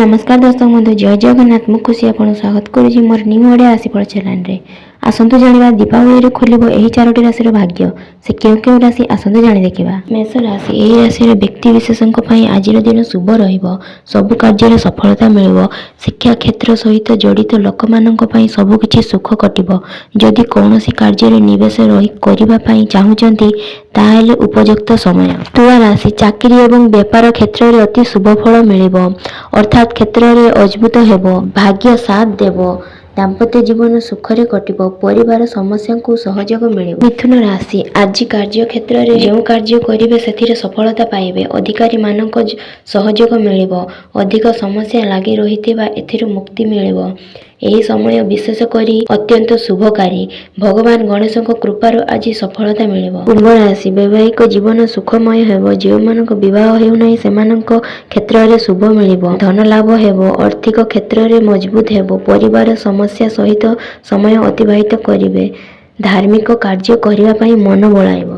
ନମସ୍କାର ଦର୍ଶକ ବନ୍ଧୁ, ଜୟ ଜଗନ୍ନାଥ। ମୁଁ ଖୁସି ଆପଣଙ୍କୁ ସ୍ୱାଗତ କରୁଛି ମୋର ନ୍ୟୁ ଓଡ଼ିଆ ରାଶିଫଳ ଚ୍ୟାନେଲରେ। ଆସନ୍ତୁ ଜାଣିବା, ଦୀପାବଳିରେ ଖୋଲିବ ଏହି ଚାରୋଟି ରାଶିର ଭାଗ୍ୟ। ସେ କେଉଁ କେଉଁ ରାଶି, ଆସନ୍ତୁ ଜାଣି ଦେଖିବା। ମେଷ ରାଶି। ଏହି ରାଶିର ବ୍ୟକ୍ତି ବିଶେଷଙ୍କ ପାଇଁ ଆଜିର ଦିନ ଶୁଭ ରହିବ। ସବୁ କାର୍ଯ୍ୟରେ ସଫଳତା ମିଳିବ। ଶିକ୍ଷା କ୍ଷେତ୍ର ସହିତ ଜଡ଼ିତ ଲୋକମାନଙ୍କ ପାଇଁ ସବୁକିଛି ସୁଖ କଟିବ। ଯଦି କୌଣସି କାର୍ଯ୍ୟରେ ନିବେଶ ରହି କରିବା ପାଇଁ ଚାହୁଁଛନ୍ତି, ତାହେଲେ ଉପଯୁକ୍ତ ସମୟ। ତୁଳା ରାଶି। ଚାକିରି ଏବଂ ବେପାର କ୍ଷେତ୍ରରେ ଅତି ଶୁଭ ଫଳ ମିଳିବ। ଅର୍ଥାତ୍ କ୍ଷେତ୍ରରେ ମଜବୁତ ହେବ। ଭାଗ୍ୟ ସାଥ ଦେବ। ଦାମ୍ପତ୍ୟ ଜୀବନ ସୁଖରେ କଟିବ। ପରିବାର ସମସ୍ୟାଙ୍କୁ ସହଯୋଗ ମିଳିବ। ମିଥୁନ ରାଶି। ଆଜି କାର୍ଯ୍ୟ କ୍ଷେତ୍ରରେ ଯେଉଁ କାର୍ଯ୍ୟ କରିବେ, ସେଥିରେ ସଫଳତା ପାଇବେ। ଅଧିକାରୀମାନଙ୍କ ସହଯୋଗ ମିଳିବ। ଅଧିକ ସମସ୍ୟା ଲାଗି ରହିଥିବା ଏଥିରୁ ମୁକ୍ତି ମିଳିବ। ଏହି ସମୟ ବିଶେଷ କରି ଅତ୍ୟନ୍ତ ଶୁଭକାରୀ। ଭଗବାନ ଗଣେଶଙ୍କ କୃପାରୁ ଆଜି ସଫଳତା ମିଳିବ। କୁମ୍ଭ ରାଶି। ବୈବାହିକ ଜୀବନ ସୁଖମୟ ହେବ। ଯେଉଁମାନଙ୍କ ବିବାହ ହେଉନାହିଁ, ସେମାନଙ୍କ କ୍ଷେତ୍ରରେ ଶୁଭ ମିଳିବ। ଧନ ଲାଭ ହେବ। ଆର୍ଥିକ କ୍ଷେତ୍ରରେ ମଜବୁତ ହେବ। ପରିବାର ସମସ୍ୟା ସହିତ ସମୟ ଅତିବାହିତ କରିବେ। ଧାର୍ମିକ କାର୍ଯ୍ୟ କରିବା ପାଇଁ ମନ ବଳାଇବ।